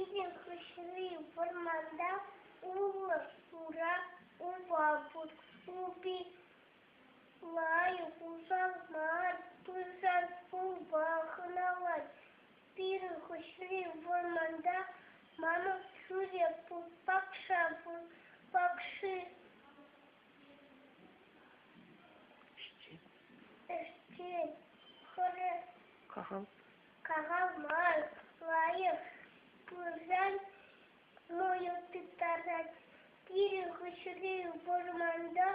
Пирӗн хыҫри вӑрманта улӑ хура упа пур. Упи лайӑх, усал мар, пырсан пылпа хӑналать. Пирӗн хыҫри вӑрманта мамӑк хӳре пур, пакша пур. Пакши ӗҫчен, хӗрӗ Кахал. Кахал мар, лайӑх пырсан мӑйӑр тыттарать. Пирӗн хыҫри вӑрманта